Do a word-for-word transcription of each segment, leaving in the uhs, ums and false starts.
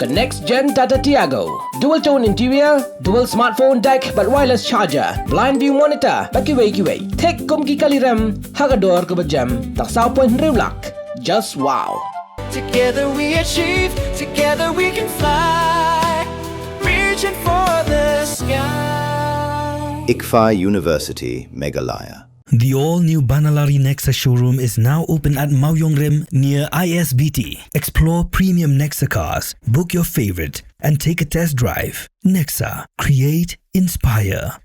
The next gen Tata Tiago. Dual tone interior, dual smartphone deck bad wireless charger, blind view monitor bad kiwei kiwei. Thik kum ki kali rem ha ka dor kaba jem, tang saw point hynriew lak. Just wow. Together we achieve, together we can fly, reaching for the sky. ICFAI University, Meghalaya. The all-new Banalari Nexa showroom is now open at Mawiong Rim near I S B T. Explore premium Nexa cars, book your favorite, and take a test drive. Nexa, create, inspire.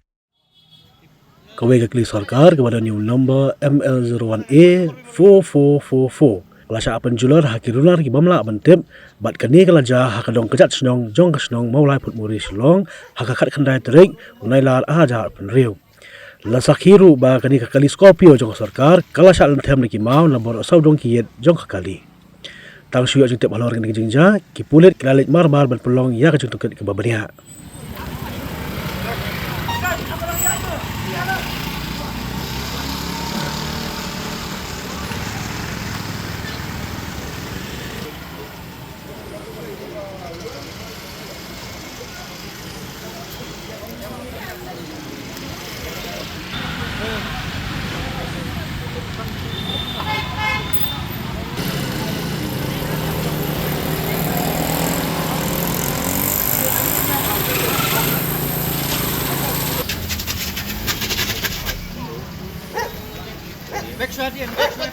Kawei ka kali sorkar kaba don ïa u number M L zero one A four four four four. Ka la shah pynjulor ha ki runar ki bym lah ban tip, bad kane ka la jia ha ka dong kjat shnong jong ka shnong Mawlai Phuthmuri Shillong, ha ka khatkhyndai tarik u Nailar arhajar arphew hynriew. La sakhi ruh ba kane ka kali Scorpio jong ka sorkar ka la shah lynthem da ki maw na baroh sawdong ki ïit jong ka kali. Tang shu ïoh jingtip halor kane ka jingjia, ki pulit ki la leit marmar ban pynlong ïa ka jingtohkit kaba bniah.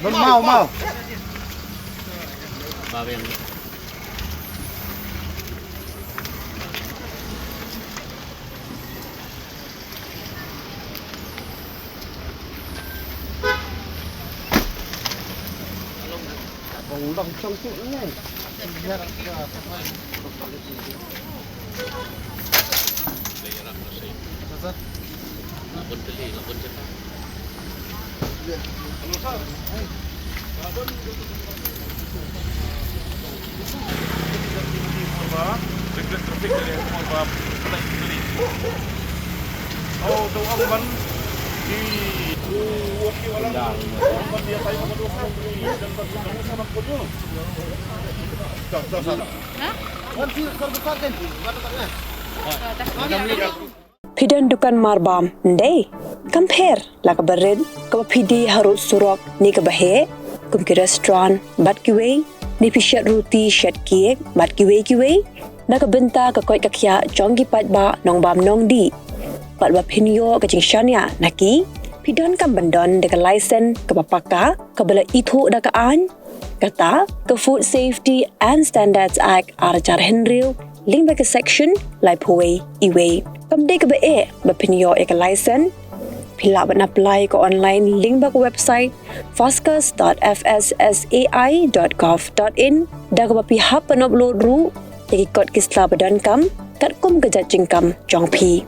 Mau, mau. Phi don dukan marbam, ym dei? Kam pher la kaba rit, kaba phi die harud surok ne kaba heh, kum ki restaurant bad kiwei, ne phi shet ruti, shet cake bad kiwei kiwei. Na ka bynta ka koit ka khiah jong ki paidbah nongbam nongdih, bad ba phin ïoh ka jingshaniah na ki, phi donkam ban don da ka license kaba paka, kaba la ithuh da ka aiñ, kata ka Food Safety and Standards Act arhajar hynriew, lyngba ka section laiphew wei E wei. Kam dei kaba eh ba phin ïoh ïa ka license. Phi lah ban apply ka online lyngba ka website foscus dot F S S A I dot gov dot in, da kaba phi hap ban upload ruh ïa ki kot ki sla ba donkam katkum ka jait jingkam jong phi.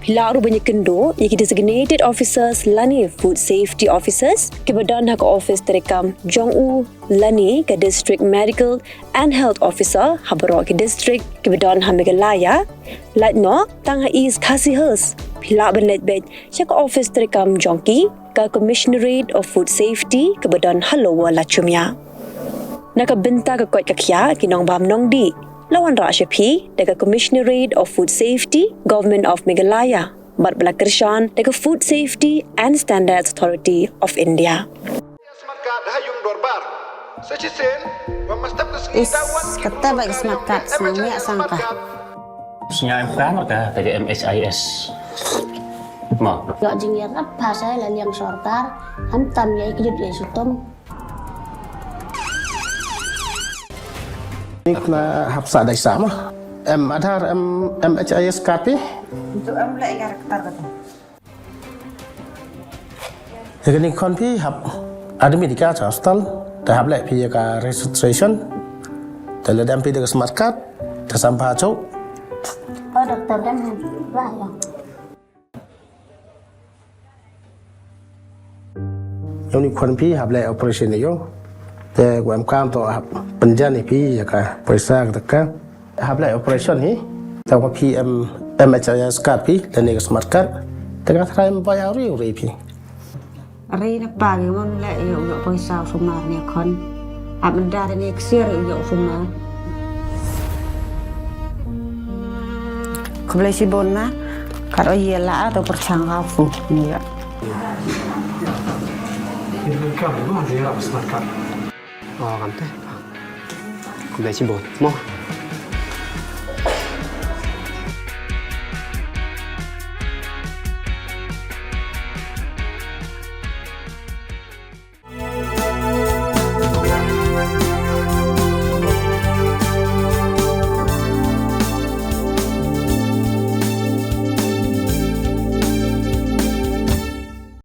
Phi lah ruh ban ïakynduh ïa ki designated officers lane food safety officers kiba don ha ka office treikam jong u lane ka District Medical and Health Officer ha baroh ki district kiba don ha Meghalaya. Lait noh tang ha East Khasi Hills, phi lah ban leit beit sha ka office treikam jong ki, ka Commissionerate of Food Safety kaba don ha Lower Lachumia. Na ka bynta ka koit ka khiah ki nongbam nongdih, la wanrah sha phi da ka Commissionerate of Food Safety, Government of Meghalaya, bad ba la kyrshan da ka Food Safety and Standards Authority of India. Is, kata ba ka smart card, snang ïa sang ka. Sñiaw em ka, ka, ka M H I S. Mo. Ïoh jingïarap ha sa la liang sorkar, khamtam ïa ki jut ïa sutum. Nik na hap sa dai sa mo. Em Aadhaar, em M H I S card phi? Itu em leh ïa ka rektar kata. Ïa kane khon phi hap admit ïa ka cha hospital, te hap leh phi ïa ka registration, te lada em phi da ka smart card, te sam pha chok. Oh, doktor kan lah ya. Ïa une khon phi hap leh operation ïa u. Te u em kam to hap pynjan ïa phi ïa ka poisa ka taka. Hap leh operation hi. Tang ba phi em M H I S card phi, lane ka smart card. Te ka tharai em bai auri uri phi. Ri na pa ngi mon leh ïa u ïoh poisa u sumar ne khon. Hap menda ne ksiar ïa u ïoh u sumar. Blei shibun ma. Kat o ye la to persang ka fu. Ni ya. Ini kan bu ada ya smartcard. Oh, kan te. Blei shibun. Mo.